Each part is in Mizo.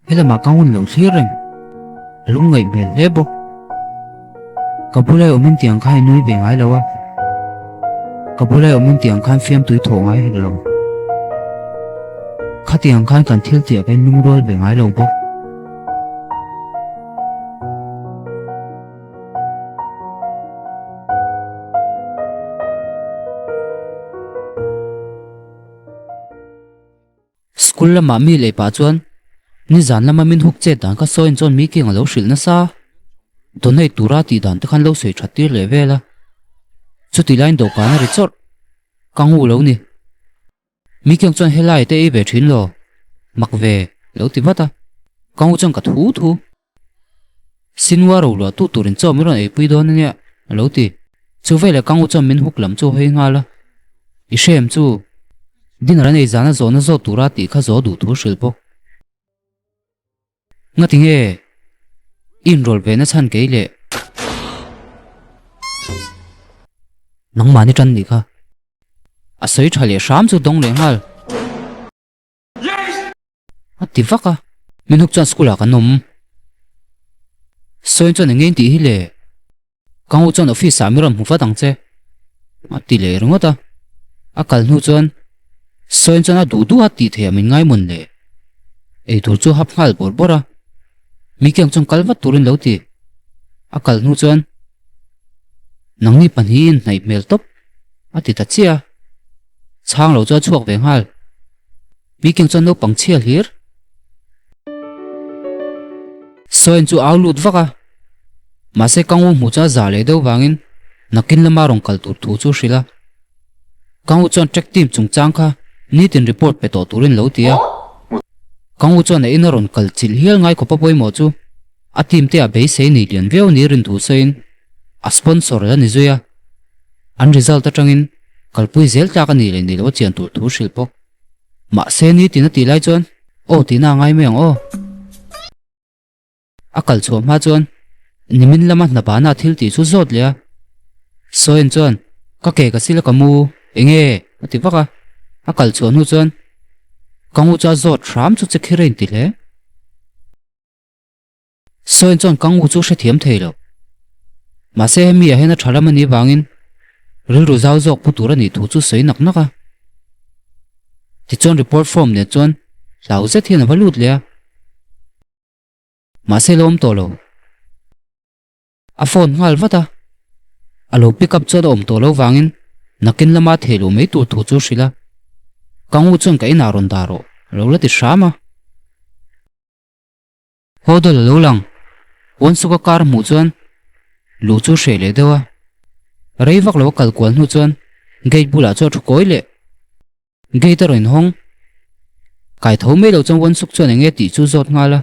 Helamah ka hun lo thlir reng, a lungngaih hmel hle bawk. Ka bula i awmin tiang khan i nui ve ngai lo a, ka bula i awmin tiang khan fiamtui thawh ngai hek lo. Khatiang khan kan thil tih ah ka inlungrual ve ngai lo bawk. School lamah mi leh pah chuan nizan lama min huk chet dan kha sawiin chuan mi kiang a lo hrilh nasa. Donate tura tih dan te khan lo sawi that tir leh vel a. Chuti laiin dawhkan a ri chawrh. Ka ngu lo ni. Mi kiang chuan helai te ei ve thin lo. Mak ve lo ti vat a. Ka ngu chuan ka thu thu. Sinua ro luah tu turin chaw min rawn eipui dawn ania a lo ti. Chu veleh ka ngu chuan min huk lam chu a hawi nghal a. I hrem chu dinner an ei zana zawhna zawt tura tih kha zaw duh thu hrilh bawk. Ngati nge i inrawl ve na chhan kei leh nangmahni tan nih kha. A sawi tha leh hram chu dawng leh nghal. A ti vak a, min huk chuan school ah kan awm. Sawiin chuan eng nge in tih hi le? Ka ngu chuan office ah mi rawn hmu vat ang che a ti leh ringawt a. A kal hnu chuan Sawiin chuan a duh duh a tih theih ah min ngai mawn le. Eitur chu a hap nghal bawrh bawrh a, mi kiang chuan kal vat turin lo ti. A kal hnu chuan nangni pahnihin hnaih hmel tawp a ti ta chiah a, chhang lo chu a chhuak ve nghal. Miking chuan naupang chhia hlir. Sawiin chu au lut vak a, mahse Kangwu hmuh chuan a zah leh deuh vangin nakin lama rawn kal tur thu chu hrilh a. Kangwu chuan track team chungchang kha nitin report pe tawh turin lo ti a. Kangwu chuan a ina rawn kal chilh hial ngai khawpa pawimawh chu a team te ah beisei nei lian viau ni rin thu sawiin a sponsor la ni zui a. An result atangin kalpui zel tlak a nih leh nih loh a chian tur thu hrilh bawk. Mahse nitin a tih lai chuan aw tihna a ngai mai ang aw. A kal chhuah hma chuan nimin lama hna bana thil tih chu zawt leh a. Sawiin chuan ka ke ka sil a ka mu enge a ti vak a. A kal chhuah hnu chuan ka ngu chu a zawt hram chu che khir a inti hle. Sawiin chuan ka ngu chu hrethiam thei lo. Mahse hemi ah hian a tha lam a nih vangin rilru zau zawk pu tur a nih thu chu sawi nak nak a. Tichuan report form nen chuan hlau zet hian a va lut leh a. Mahse la awm tawh lo. A phone nghal vat a. A lo pick up chuan a awm tawh lo vangin nakin lama theh luh mai tur thu chu hrilh a. Ka ngu chuan ka inah rawn dah rawh a lo la ti hram a. Haw dawlh a lo lang. Uansuka kar hmuh chuan luh chu hreh leh deuh a. Rei vak lo a kal kual hnu chuan gate bulah chuan a thu kawi leh. Gate a rawn inhawng. Kai tho mai lo chuan Uansuk chuan eng nge tih chu zawt nghal a.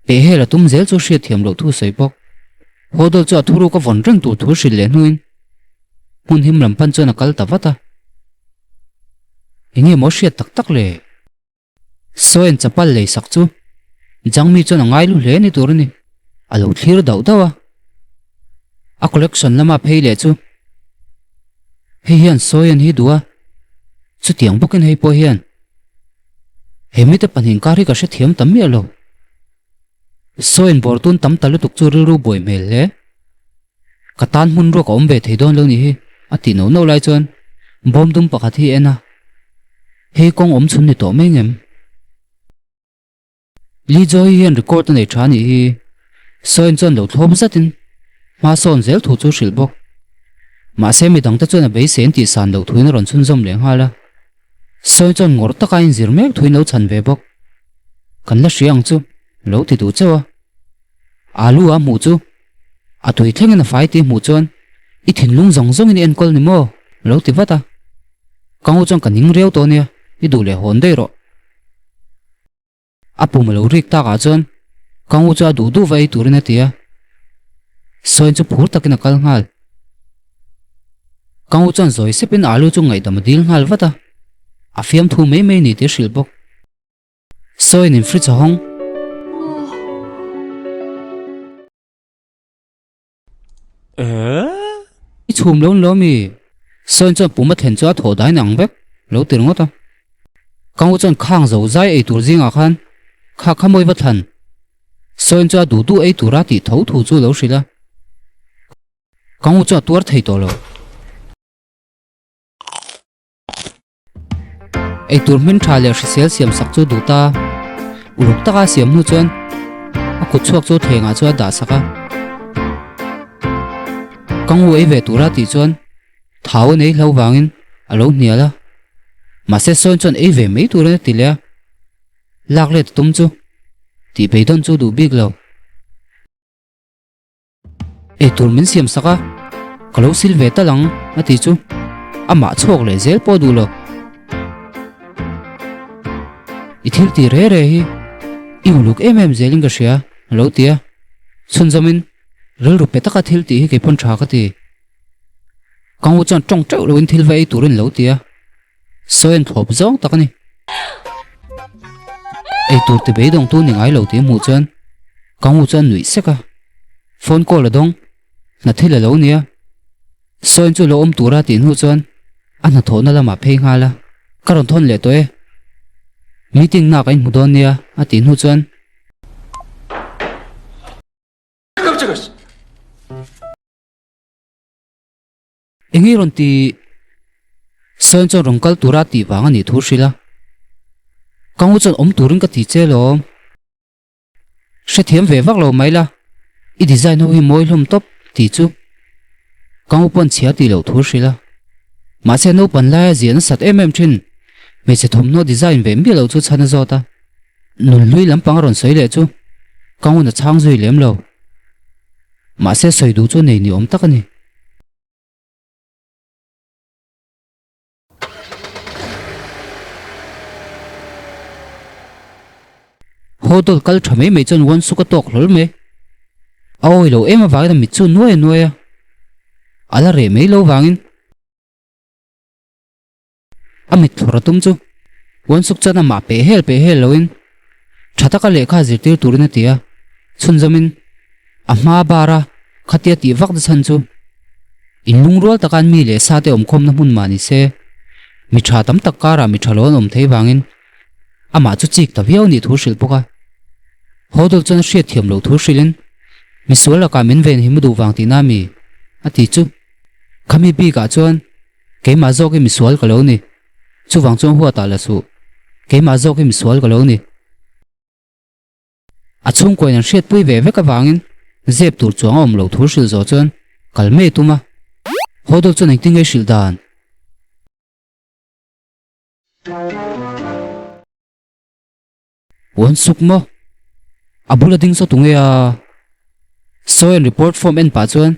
Pehhel a tum zel chu hriat thiam loh thu sawi bawk. Haw dawlh chu a thuruk a vawn reng tur thu hrilh leh hnuin hmun him lam pan chuan a kal ta vat a. Eng nge maw hriat tak tak le? Sawian chapal lei sak chu Jangmi chuan a ngai lu hle ni tur a ni. A lo thlir dauh dauh a. A collection lama phei leh chu hei hian Sawian hi duh a, chutiang bawkin hei pawh hian he mite pahnih kar hi ka hrethiam ta miah lo. Sawian bawr tun tam ta lutuk chu rilru buai hmel hle. Ka tan hmun ruak a awm ve thei dawn lo nih hi a tih noh noh lai chuan bawm dum pakhat hi en a, hei kawng awm chhun ni tawh mai ngem? Lee Joy hian record a nei tha nih hi Sawiin chuan lo thlawp zatin hma sawn zel thu chu hrilh bawk. Mahse midang te chuan a beisei an tihsan loh thuin a rawn chhunzawm leh nghal a, Sawiin chuan ngawrh taka a inzir mek thuin lo chhan ve bawk. Kan la hria ang chu lo ti duh chauh a, alu a hmuh chu A tui thlengin a fai tih hmuh chuan i thinlung zawng zawngin i enkawl ni maw? Lo ti vat a. Ka ngu chuan ka ning riau tawh nia, i duh leh hawn daih rawh. A pum a lo rik takah chuan ka ngu chu a duh duh va ei turin a ti a. Sawiin chu phur takin a kal nghal. Ka ngu chuan zawi sepin alu chu ngaihdam a dil nghal vat a. A fiamthu mai mai ni tih a hrilh bawk. Sawiin in fridge a hawng. I chhum lo lo mi? Sawiin chuan pum a thlen chu a thawh dain ang vek lo ti ringawt a. Ka ngu chuan khang zo zai ei tur zingah khan Kha kha mawi va thlan. Sawiin chu a duh duh ei tura tih tho thu chu lo hrilh a. Ka ngu chu a tuar thei tawh lo. Eitur hmin tha leh hrisel siam sak chu duh ta. Uluk taka siam hnu chuan a kut chhuak chu thlengah chuan a dah sak a. Ka ngu ei ve tura tih chuan thau a nei hlo vangin a lo hnial a. Mahse sawn chuan ei ve mai turin a ti leh a. Lak let a tum chu tih beidawn chu duh bik lo. Eitur min siam sak a, ka lo sil ve tal ang a ti chu amah chhuak leh zel pawh duh lo. I thil ti re re hi i uluk em em zelin ka hria a lo ti a, chhunzawmin rilru pe taka thil tih hi kei pawn tha ka ti. Ka ngu chuan tawng teuh loin thil va ei turin lo ti a. Sawi an thlawp zawng tak a ni. Eitur ti beidawngtu ni ngai lo tih hmuh chuan ka ngu chuan nuih sek a. Phone call a dawng, hna thil a lo nia. Sawiin chu lo awm tura tih hnu chuan a hnathawhna lamah phei nghal a, ka rawn thawn leh tawh e. Meeting nak a inhmu dawn nia a tih hnu chuan. Eng i rawn ti? Sawn chuan rawn kal tura tih vang a nih thu hrilh a. Ka ngu chuan awm turin ka ti che lawm. Hrethiam ve vak lo mai la, i design ho hi mawi hlawm tawp tih chu ka ngu pawn chhia tih loh thu hrilh a. Mahse naupan laia zia nasat em em thin hmeichhe thawmhnaw design ve miah lo chu chhan a zawt a. Nunhlui lampang a rawn sawi leh chu ka ngun a chhang zui lem lo. Mahse sawi duh chu nei ni awm tak a ni. Hodol kal tha mai mai chuan Won Suk a tawk hlawl mai. A awi lo em avangin a mit chu nuai a nuai a, a la reh mai lo vangin a mit thlawr a tum chu Won Suk chuan amah peh hel peh hel loin tha taka lehkha zirtir turin a ti a, chhunzawmin a hma bar a khatia tih vak na chhan chu inlungrual taka an mi leh sa te awmkhawmna hmun mah ni se mi tha tam tak karah mi tha lo an awm thei vangin amah chu chik ta viau nih thu hrilh bawk a. Hodol chuan a hriat thiam loh thu hrilhin misual lakah min ven hi mu duh vang tihna mi a ti chu khami bikah chuan Keimah zawk hi misual ka lo ni. Chuvang chuan huatah la suh. Keimah zawk hi misual ka lo ni. A chhungkuain an hriatpui ve vek avangin zep tur chuang a awm loh thu hrilh zawh chuan kal mai a tum a. Hodol chuan engtin nge hrilh dan? Puan suk maw? A bula ding saw tunge a? Sawi an report form en pah chuan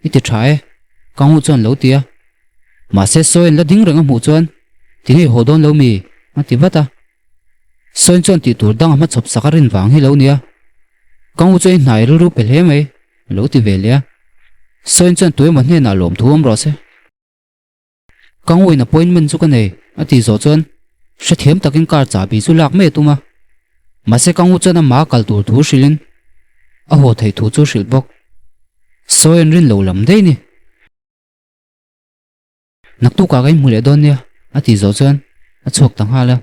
i ti tha e, ka ngu chuan lo ti a. Mahse sawi an la ding reng a hmuh chuan tinge i haw dawn lo mi? a ti vat a. Sawiin chuan tih tur dang a hmachhawp sak a rin vang hi lo nia. Ka ngu chuan i hnai rilru pe hle mai, a lo ti ve leh a. Sawiin chuan tuemaw hnenah lawmthu awm rawh se. Ka nguin appointment chu ka nei a tih zawh chuan hrethiam takin car chahbi chu lak mai a tum a, mahse ka ngu chuan amah a kal tur thu hrilhin a haw theih thu chu hrilh bawk. Sawi an rin lo lam daih ni. Naktukah ka inhmu leh dawn nia a tih zawh chuan a chhuak ta nghal a.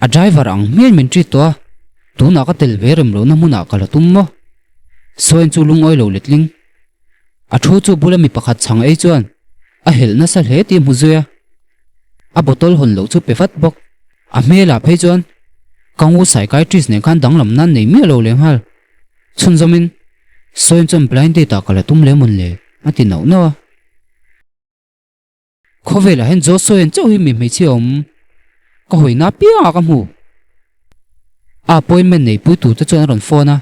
A driver ang hmel min treat tawh a, tunah ka tel ve rem lohna hmunah ka la tum maw? Sawiin chu lungawi lo letling. A thu chu bula mi pakhat chhang ei chuan a helh nasa hle tih a hmu zui a, a bottle hawn loh chu pe vat bawk. A hmelah phei chuan ka ngu psychiatrist nen khan danglam nan nei miah lo lehnghal. Chhunzawmin Sawiin chuan blind date ah ka la tum leh mawn le a ti nauh nauh a. Khawvelah hian Joe Sawian chauh hi mi hmeichhia awm ka hawi na piangah ka hmu. A appointment neipui tur te chuan a rawn phone a,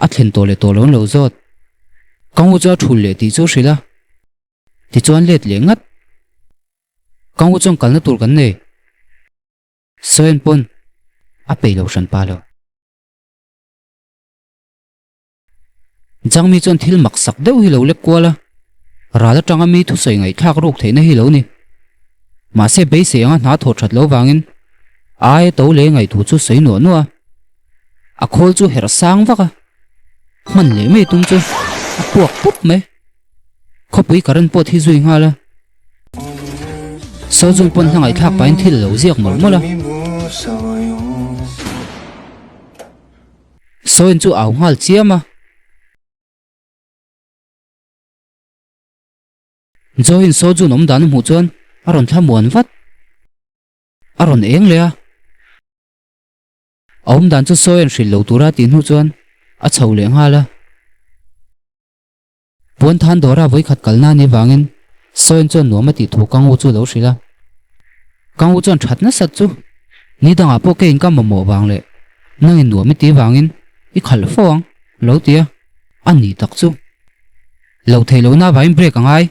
a thlen tawh leh tawh lo an lo zawt. Ka ngu chu a thul leh tih chu a hrilh a, tichuan let leh ngat. Ka ngu chuan kalna tur kan nei. Sawian pawn a peih lo hran pa lo. Jangmi chuan thil mak sak deuh hi lo lek kual a, ral atanga mi thusawi ngaihthlak ruk theihna hi lo ni. Mahse beisei anga hna thawh that lo vangin aia to leh ngaihthu chu sawi nuah nuah a, a khawl chu herh sang vak a, hman leh mai tum chu a puak pup mai. Khawpui current pawh thi zui nghal a. Sojun pawn hla ngaihthlak pahin thil a lo ziak mawlh mawlh a. Sawiin chu au nghal chiam a. Join Sojun awm dan a hmuh chuan a rawn thlamuan vat. A rawn eng leh a. A awm dan chu sawi an hrilh lo tura tih hnu chuan a chho leh nghal a. Puan than dawra vawikhat kalna a nih vangin Sawiin chuan nuam a tih thu Kangwu chu a lo hrilh a. Kangwu chuan that nasat chu ni dangah pawh keiin ka mamawh vang leh nangin nuam i tih vangin i khalh fo ang lo ti a, a ni tak chu. Loh theih lohna avangin break a ngai.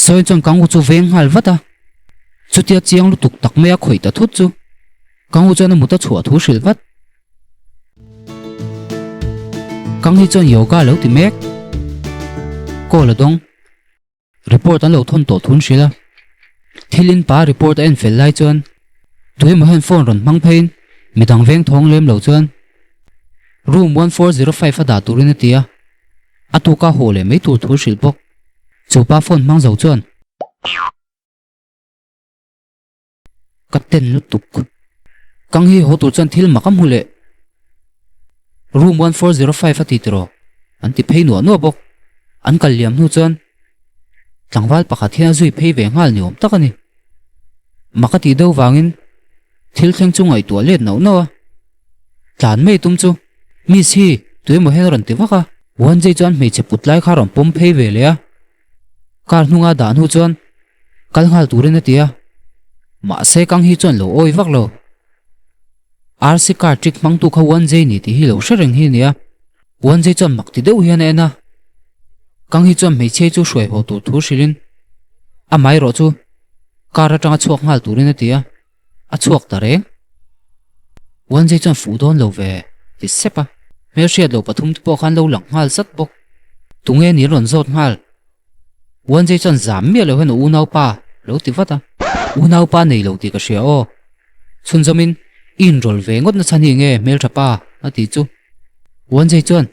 Sawiin chuan Kangwu chu veng nghal vat a, chutia chiang lutuk tak mai a khawih ta thut chu Kangwu chuan a mut a chhuah thu hrilh vat. Kang hi chuan yoga lo ti mek. Call a dawng. Report an lo thawn tawh thun hrilh a. Thil in pa report a en fel lai chuan tuemaw hian phone rawn hmang pheiin midang veng thawng lem lo chuan room 1405 a dah turin a ti a. A tuka haw leh mai tur thu hrilh bawk. Chu pa phone hmang zo chuan. Ka ten lutuk. Kang hi haw tur chuan thil mak a hmu leh. Room 1405 a ti tiraw? An ti phei nuah nuah bawk. An kal liam hnu chuan tlangval pakhat hian a zui phei ve nghal ni awm tak a ni. Mak a tih deuh vangin thil thleng chu ngaihtuah let nauh nauh a. Tlan mai tum chu Miss hi tuemaw hian a rawn ti vak a. Wanjei chuan hmeichhe put lai kha a rawn pawm phei ve leh a. Car hnunga dah hnu chuan kal nghal turin a ti a, mahse kang hi chuan lo awi vak lo. RC car trick hmangtu kha Wanjei ni tih hi lo hre reng hi a ni a, Wanjei chuan mak ti deuh hian a en a. Kang hi chuan hmeichhia chu hruai haw tur thu hrilhin amaherawh chu car atanga chhuak nghal turin a ti a. A chhuak ta reng. Wanzei chuan fuh dawn lo ve ti sep a. Hmelhriat lo pathum te pawh khan lo lang nghal zat bawk. Tunge ni rawn zawt nghal. Wanzei chuan zam miah lo hian a unaupa lo ti vat a. Unaupa nei lo tih ka hria aw. Chhunzawmin i inrawl ve ngawt nachhan hi nge hmeltha pa a tih chu. Wanzei chuan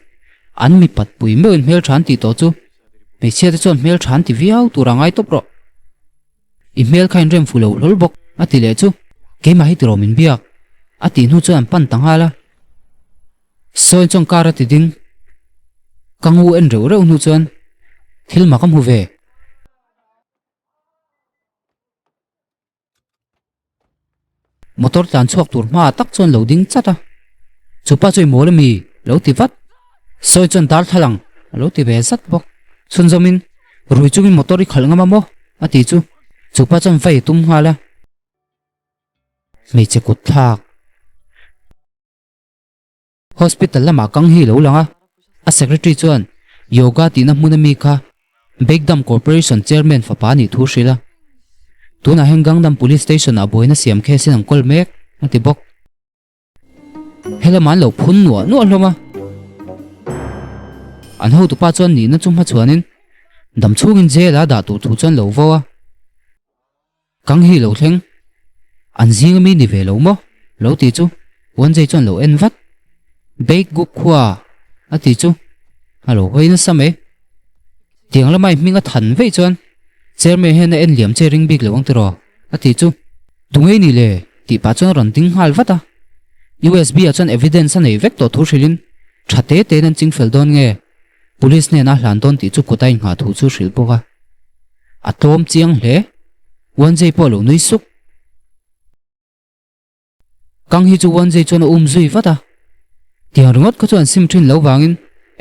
an mipat pui meuhin hmeltha an tih tawh chu hmeichhia te chuan hmeltha an ti viau tur a ngai tawp rawh. I hmel kha inrem fu lo hlawl bawk a ti leh chu keimah hi tiraw min biak a tih hnu chuan an pan ta nghal a. Sawi chuan car a ti ding. Ka ngu en reuh reuh hnu chuan thil mak a hmu ve. Motor tlan chhuak tur hma tak chuan lo ding chat a, chupa chu i mawl ami lo ti vat. Sawi chuan darthlalang a lo ti ve zat bawk. Chhunzawmin rui chungin motor i khalh ngam a maw a ti chu chupa chuan vai a tum nghal a. Hmeichhe kut thlak. Hospital lamah kang hi lo lang a, a secretary chuan yoga tihna hmun ami kha Baekdam Corporation chairman fapa a nih thu hrilh a. Tunah hian Gangnam Police Station ah buaina siam case in an kawl mek a ti bawk. Helamah an lo phun nuah nuah hlawm a. An hotupa chuan nihna chu hmachhuanin damchhungin jail ah dah tur thu chuan lo vo a. Kang hi lo thleng. An zing ami ni ve lo maw? Lo ti chu Wanzei chuan lo en vat. Bake guk khua a ti chu a lo hawi nasa mai. Tiang lamah i hming a than veih chuan chairman hian a en liam che ring bik lo ang tiraw? A ti chu Tungei ni le tih pah chuan a rawn ding nghal vat a. USB ah chuan evidence a nei vek tawh thu hrilhin tha te tein an chingfel dawn nge? Police hnenah hlan dawn tih chu kut a inghah thu chu hrilh bawk a. A tlawm chiang hle. Wanzei pawh a lo nui suk. Kang hi chu Wanzei chuan a um zui vat a. Tiang ringawt kha chuan sim thin lo vangin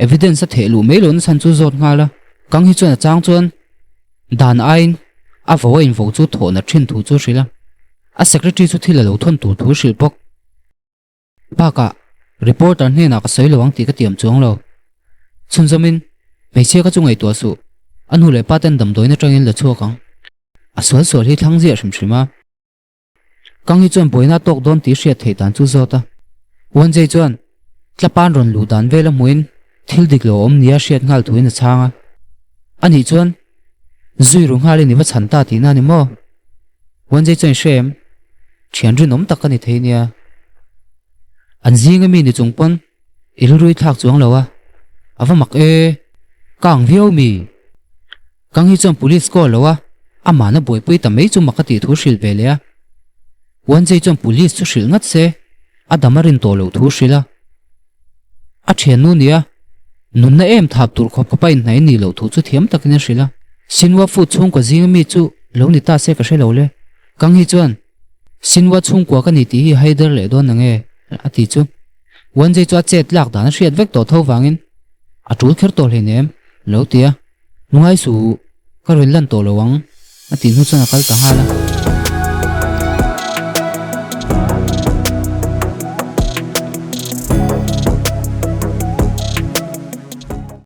evidence a theh luh mai lohna chhan chu zawt nghal a. Kang hi chuan a chang chuan dan aiin a vo a invo chu thawhna thin thu chu hrilh a. A secretary chu thil a lo thawn tur thu hrilh bawk. Bakah, reporter hnenah ka sawi lo ang tih ka tiam chuang lo. Chhunzawmin, hmeichhia ka chu ngaihtuah suh, a nu leh pa ten damdawiin atangin la chhuak ang. A sual sual hi thlang ziah hrim hrim a. Kang hi chuan buaina a tawk dawn tih hriat theih dan chu zawt a. Wanjei chuan tlapan rawn luh dan vel a hmuhin thil dik lo awm nia hriat nghal thuin a chhang a. Anih chuan, zui ru nghalin i va chhan ta tihna a ni maw? Wanjei chuan i hre em? Thian rinawm tak ka ni thei nia. An zing ami ni chung pawn i rilrui thlak chuang lo a, a va mak e, ka ang viau mi. Kang hi chuan police call lo a, amahna buaipui ta mai chu mak a tih thu hrilh ve leh a. Wanjei chuan police chu hrilh ngat se, a dam a rin tawh loh thu hrilh a. A thiannu nia, nunna em thap tur khawp khawpa inhnaih nih loh thu chu thiam takin a hrilh a. Sinwa Food chhungkua zinga mi chu lo ni ta se ka hre lo le. Kang hi chuan, Sinwa chhungkua ka ni tih hi haider leh dawn nange? a ti chu. Wanjei chu a chet lak dan a hriat vek tawh tho vangin a tul kher tawh hleinem lo ti a. Lungai suh, ka rawn lan tawh lo ang, a tih hnu chuan a kal ta nghal a.